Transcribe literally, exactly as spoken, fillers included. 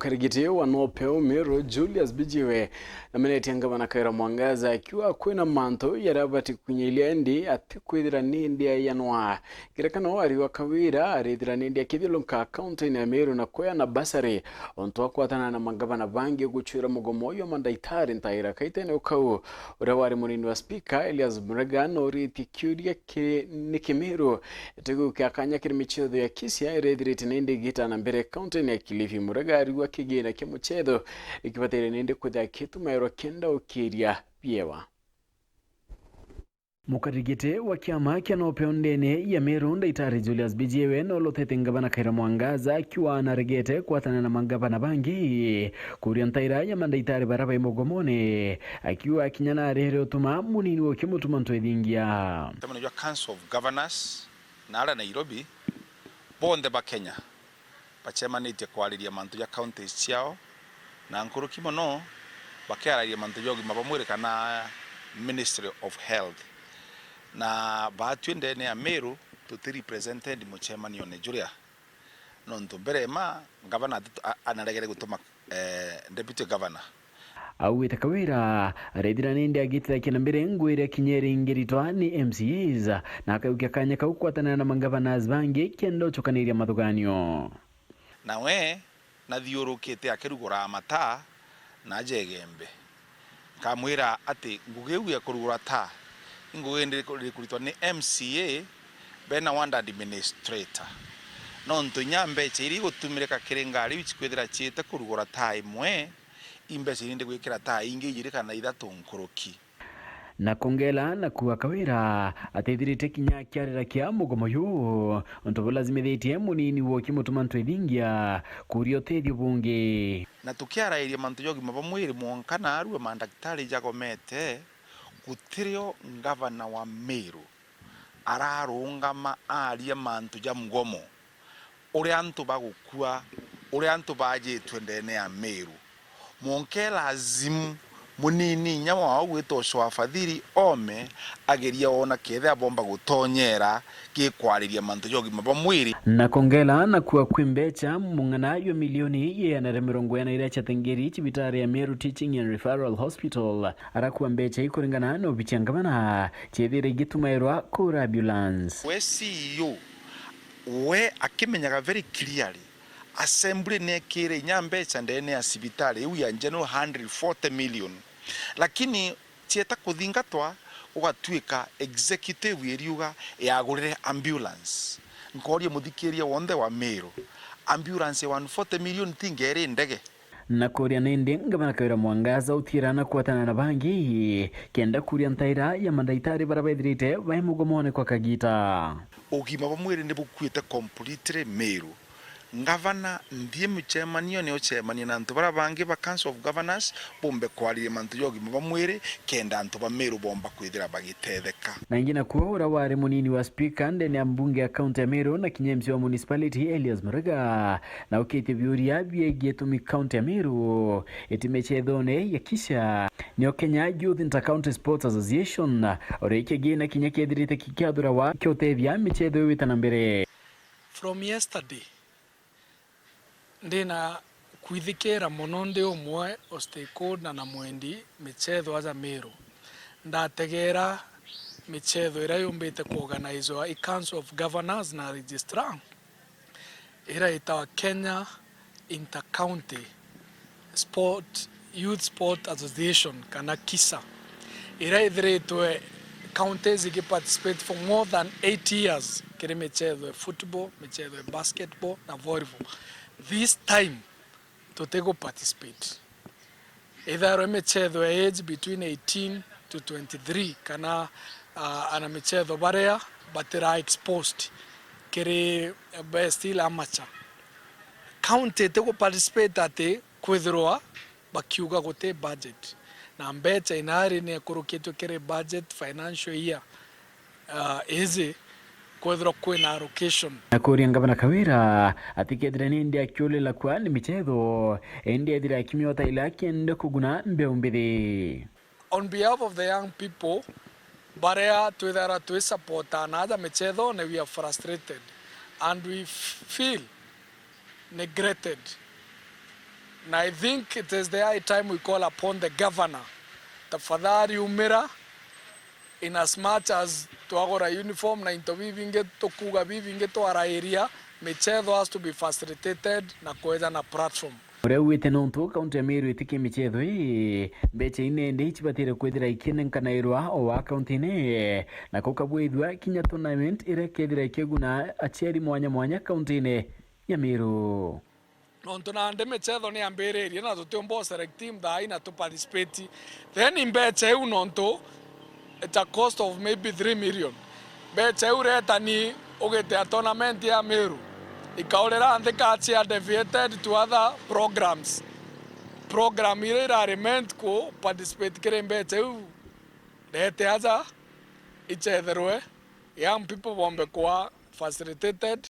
Mukarigiti wa Nopeu Meru, Julius Bijiwe, namenetie ngavana Kawira Mwangaza akiuga kwina mantu jaria abati kwinyilia indi atikwithira nindi aianwa. Ngerekano, ariuga Kawira arithira nindi akithiurunka kaunti-ini ya Meru na kweana basari untu akwatana na mangavana bangi gucwira mugomo jwa mandaitari ntaira kaitene ukau. Uria wari munini wa spika Elias Murega noritie kiuria kiri ni Kimiru itigu kia kanya kiri michetho ya Kisia irithirite nindi igita na mbere kaunti-ini ya Kilifi. Murega ariuga kigina kia muchetho ikibataire nindi kwithira kitumairwa kenda ukiria biewa. Mukarigiti wa kiama kia Nopeu ndene ya Meru, Ndaitari Julius Bijiwe, nolotete ngavana Kawira Mwangaza, akiuga naregete kwatana na mangavana bangi kuria ntaira ya mandaitari bara bai mugomone, akiuga kinya nari utuma munini wa kimutuma ntwithingia. Mcemania jwa Council of Governors na aria Nairobi, bonthe ba Kenya bacemanitie kwariria mantu ja counties ciao, na nkuruki mono bakiararia mantu ja ugima bwa mwiri kana Ministry of Health. Na baatwi ndene ya Meru tuti represented mucemanione juria, nontu mbere ma ngavana ati-, a-, anaregere gutuma, eh, deputy governor. Augite Kawira arethira nindi agitithakia na mbere ngugi iria kinya iringiritwa ni M C As, na akaukia kanya kau kwatanira na magovernors bangi kenda ucukaniria mathuganio. Nawe nathiurukite akirugura mataa na aja Igembe. Nkamwira ati ngugi iu ya kurugura taa, i ngugi indi ikuritwa ni M C A bena ward administrator. Nontu inya mbecha iria igutumirika kiri ngari iu cikwithira ciite kurugura taa imwe, i mbecha iria indi gwikira taa ingi ijiri kana ithatu nkuruki. Na kongela na kuuga Kawira atethirite kinya akiarira kia mugomo juu, untu bulazimithitie munini woki mutuma ntwithingia kuria utethio bungi. Na tukiarairia mantu ja ugima bwa mwiri, mwanka naarua mandaktari jagomete, gutirio ngavana wa Meru ararungama aaria mantu ja mugomo, uria antu bagukua, uria antu baajitue ndene ya Meru. Mwanka lazimu munini inya wao gwitwa Ushwa Fadhili ome ageria oona kethira bomba gutonyera gikwariria mantu ja ugima bwa mwiri. Na kongela na kuuga kwi mbecha mung'ana jwa milioni igana ria mirongo ina iria ciatengeri cibitari ya Meru Teaching and Referral Hospital, arakua mbecha ikuringana na obici ya ngavana ciethire igitumairwa kura ambulance. We C E O, we akimenyaga very clearly, assembly niekire inya mbecha ndene ya cibitari iu ya General hundred forty million, lakini cieta kuthingatwa, ugatuika executive iriuga yagurire ambulance. Nkooria muthikiria wonthe wa Meru, ambulance ya one forty million ti ngeri ndege? Na kuuria nindi ngavana Kawira Mwangaza utiira na kwatana na bangi kenda kuria ntaira ya mandaitari bara bethirite bai mugomone kwa kagita. Ugima bwa mwiri ni bukuite completely Meru. Ngavana, nthie mucemanione ucemanie na antu bara bangi ba Council of Governors, bumbe kwariria mantu ja ugima bwa mwiri, kenda antu ba Meru bomba kwithira bagitetheka. Na ingi nakuo, uria wari munini wa spika ndene ya mbunge ya kaunti ya Meru na kinya M C wa municipality, Elias Murega, na ukitie biuria biegie itumi kaunti ya Meru iti micethone ya Kisia. Nio Kenya Youth Inter-County Sports Association, uria kigina kinya kiethirite kikiathurawa kiutethia micetho iu wita na mbere. From yesterday, ndina kwithikira mono ndi umwe o stakeholder na mwendi michetho aja Meru. Ndategera michetho iria yumbite kuorganizwa i Council of Governors na Registrar, iria itawa Kenya Inter-County Sport, Youth Sport Association, kana kisa, iria ithiritwe counties igiparticipate for more than eight years kiri michetho ya football, michetho ya basketball na volleyball. This time, tutigu participate. Ithairwe michetho ya age between eighteen to twenty-three, kana, ah, ana michetho baria batira exposed kiri, be still amateur. County itigu participate ati kwithirwa bakiuga guti budget. Na mbecha inari ni ikurukitwe kiri budget financial year, ah, iji kwithirwa kwina allocation. Na kuuria Ngavana Kawira atikethire nindi akiulila kwa ni michetho, indi ethire akimiota ila akienda kuguna mbeu mbithi. On behalf of the young people, baria twithaira twisupporta na aja michethone, we are frustrated and we feel neglected. Na I think it is the high time we call upon the governor. Tafadhali umira, in as much as twagura uniform na into bibingi, tukuuga bibingi twara area, michetho has to be facilitated na kweja na platform. Uria ugite nontu kaunti ya Meru itiki michetho ii, mbecha inende icibatire kwithira ikinenkanairwa o wa kaunti-ini, na kukabwithua kinya tournament iria ikethira ikiguna aciari mwanya mwanya kaunti-ini ya Meru. Nontu nandi michetho ni yambiririe na tutiumba u select team thaa ii na tu participate. Then mbecha iu nontu it's a cost of maybe three million. Mbecha iu retani ugitia tournament ya Meru ikaurira nthi ka cia deviated to other programs. Program iria irari meant ku participate kiri mbecha iu rete aja ichetherwe, young people bombe kwa facilitated